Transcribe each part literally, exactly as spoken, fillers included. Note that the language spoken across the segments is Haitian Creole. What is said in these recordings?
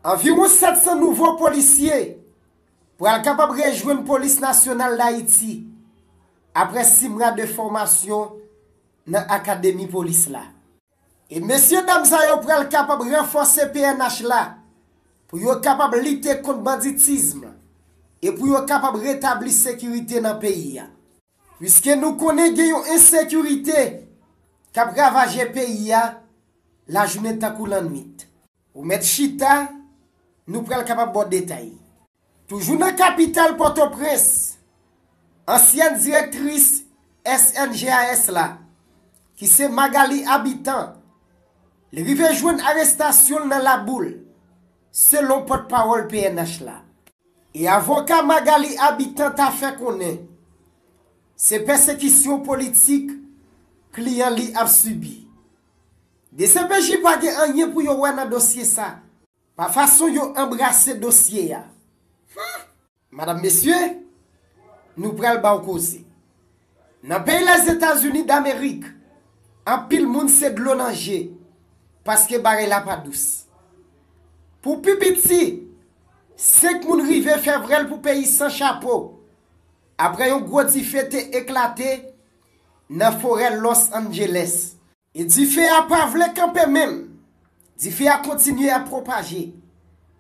Anviwon sèt san nouvo polisye pral kapab rejwenn Polis Nasyonal Dayiti apre sis mwa de fòmasyon nan akademi polis la. E mesye dam sa yo pral kapab ranfòse P N H la pou yo kapab lite kont banditism e pou yo kapab retabli sekirite nan peyi a. Piske nou konnen gen yon ensekirite k ap ravaje peyi a lajounen tankou lannwit. Ou mèt chita, nou pral kapab ba w detay. Toujou nan kapital Pòtoprens, ansyèn direktris S N G A S la, ki se Magalie Habitant, li rive jwenn arestasyon l nan Laboul, selon pòtpawòl P N H la. E avoka Magalie Habitant ta fè konnen se pèsekisyon politik kliyan li ap sibi. D C P J pa gen anyen pou yo wè nan dosye sa, pa fason yo anbrase dosye a. Hmm. Madanm, mesye, nou pral ba w koze. Nan peyi Lèzetazini Damerik, anpil moun se dlo nan je, paske bagay la pa dous. Pou pi piti, senk moun rive fè vrèl pou peyi san chapo, apre yon gwo dife te eklate nan forè Los Angeles. E dife a pa vle kanpe menm. Dife a kontinye ap pwopaje.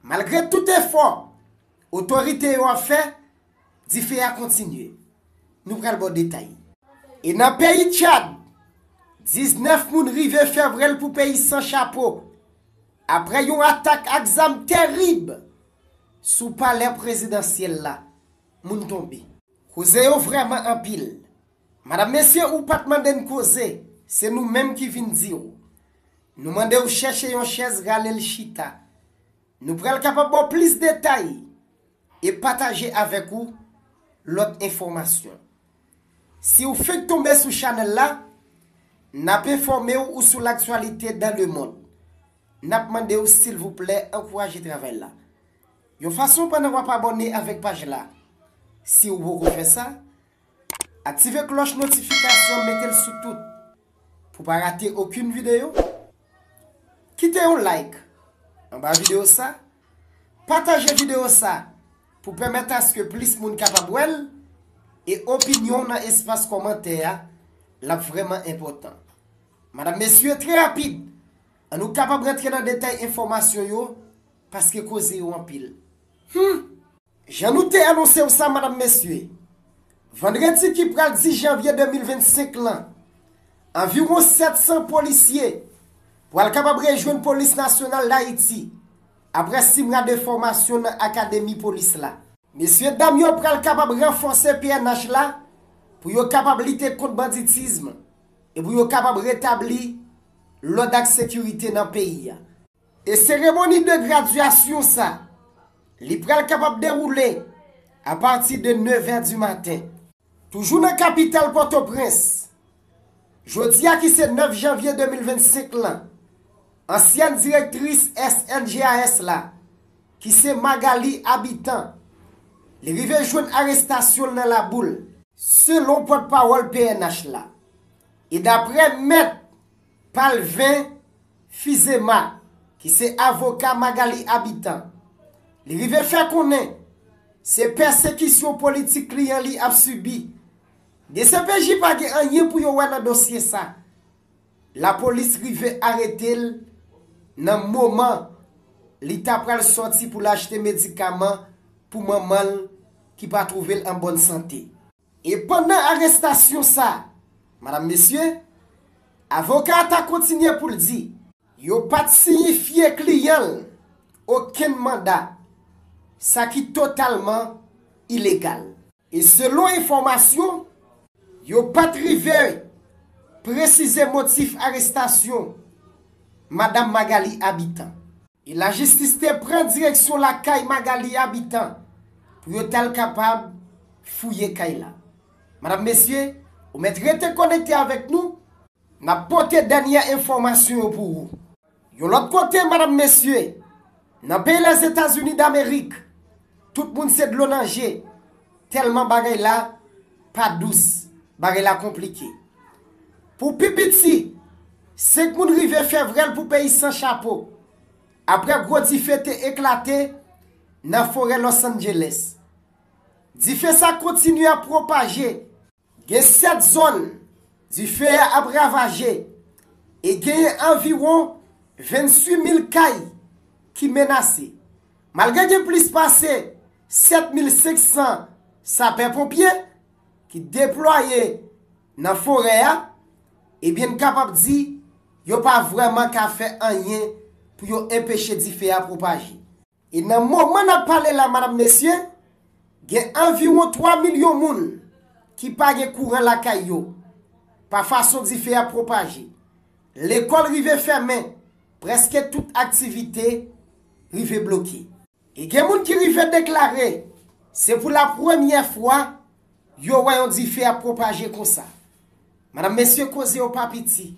Malgre tout efò otorite yo ap fè, dife a kontinye. Nou pral ba w detay. E nan peyi Tchad, diznèf moun rive fè vrèl pou peyi san chapo, apre yon atak ak zam terib sou palè prezidansyèl la. Moun tonbe. Koze yo vrèman anpil. Madanm, mesye, ou pa t mande n koze, se nou menm ki vin di w. Nou mande w chèche yon chèz, rale l chita. Nou pral kapab ba w plis detay e pataje avèk ou lòt enfòmasyon. Si w fenk tonbe sou chanèl la, n ap enfòme w ou sou laktyalite dans le monde. N ap mande w, silvouplè, ankouraje travay la yon fason pandan w ap abòne avèk paj la. Si w poko fè sa, aktive klòch notifikasyon, mete l sou tout pou pa rate okenn videyo. Kite yon like anba videyo sa, pataje videyo sa pou pèmèt aske plis moun kapab wè l, e opinyon w nan espas kòmantè a, l ap vrèman enpòtan. Madanm, mesye, trè rapid, ann nou kapab rantre nan detay enfòmasyon yo, paske koze yo anpil. Hmm! Jan nou te anonse w sa, madanm, mesye, vandredi ki pral dis janvye de mil vennsenk lan, anviwon sèt san polisye pral kapab rejwenn Polis Nasyonal Dayiti apre sis mwa de fòmasyon nan akademi polis la. Mesye dam yo pral kapab ranfòse P N H la pou yo kapab lite kont banditism e pou yo kapab retabli lòd ak sekirite nan peyi a. E seremoni de gradyasyon sa, li pral kapab dewoule apati de nevè di maten. Toujou nan kapital Pòtoprens, jodi a ki se nèf janvye de mil vennsenk lan, ansyèn direktris S N G A S la, ki se Magalie Habitant, li rive jwenn arestasyon l nan Laboul, selon pòtpawòl P N H la. E daprè mèt Palvin Fizema, ki se avoka Magalie Habitant, li rive fè konnen se pèsekisyon politik kliyan li ap sibi. D C P J pa gen anyen pou yo wè nan dosye sa. Lapolis rive arete l nan moman li ta pral sòti pou l achte medikaman pou manman l ki pa twouve l an bòn sante. E pandan arestasyon sa, madanm, mesye, avoka a ta kontinye pou l di, yo pa t siyifye kliyan l okenn manda, sa ki totalman ilegal. E selon enfòmasyon, yo pa t rive presize motif arestasyon madanm Magalie Habitant. E lajistis te pran direksyon lakay Magalie Habitant pou yo t al kapab fouye kay la. Madanm, mesye, ou mèt rete konekte avèk nou, n ap pote dènyè enfòmasyon yo pou ou. Yon lòt kote, madanm, mesye, nan peyi Lèzetazini Damerik, tout moun se dlo nan je, tèlman bagay la pa dous, bagay la konplike. Pou pi piti, senk moun rive fè vrèl pou peyi san chapo, Apre gwo dife te eklate nan forè Los Angeles, dife sa kontinye ap pwopaje. Gen sèt zòn dife a ap ravaje e genyen anviwon venntuit mil kay ki menase. Malgre gen plis pase sèt mil senk san sapè ponpye ki deplwaye nan forè a, ebyen n kapab di yo pa vrèman ka fè anyen pou yo enpeche dife a pwopaje. E nan moman n ap pale la, madanm, mesye, gen anviwon twa milyon moun ki pa gen kouran lakay yo, pa fason dife a pwopaje. Lekòl rive fèmen, prèske tout aktivite rive bloke. E gen moun ki rive deklare se pou la premyè fwa yo wè yon dife ap pwopaje konsa. Madanm, mesye, koze yo pa piti.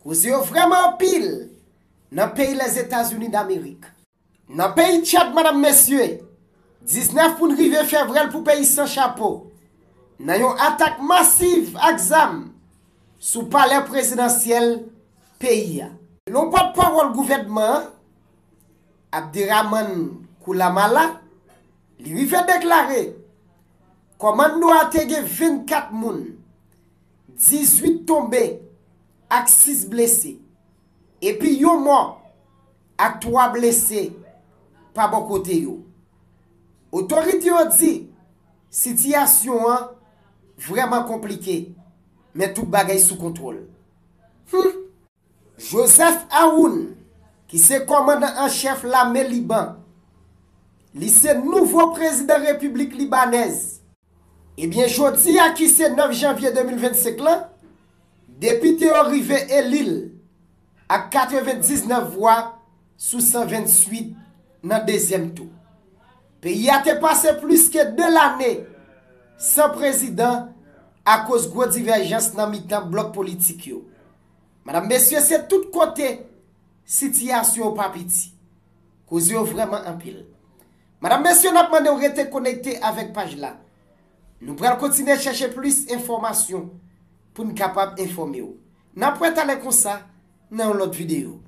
Koze yo vrèman anpil nan peyi Lèzetazini Damerik. Nan peyi Tchad, madanm, mesye, diznèf moun rive fè vrèl pou peyi san chapo nan yon atak masiv ak zam sou palè prezidansyèl peyi a. Selon pòtpawòl gouvènman an, Abderrahmane Koulamala, li rive deklare kòmando a te gen vennkat moun, dizuit tonbe ak sis blese, epi yon mò ak twa blese pa bò kote yo. Otorite yo di sitiyasyon an vrèman konplike, men tout bagay sou kontwòl. Hmm. Joseph Aoun, ki se kòmandan an chèf lame Liban, li se nouvo prezidan Repiblik Libanèz. Ebyen, jodi a ki se nèf janvye de mil vennsenk lan, depite yo rive eli l ak katrevendiznèf vwa sou san venntuit nan dezyèm tou. Peyi a te pase plis ke de lane san prezidan akoz gwo divèjans nan mitan blòk politik yo. Madanm, mesye, se tout kote sitiyasyon yo pa piti. Koze yo vrèman anpil. Madanm, mesye, n ap mande w rete konekte avèk paj la. Nou pral kontinye chèche plis enfòmasyon pou n kapab enfòme w. N ap wè talè konsa nan yon lòt videyo.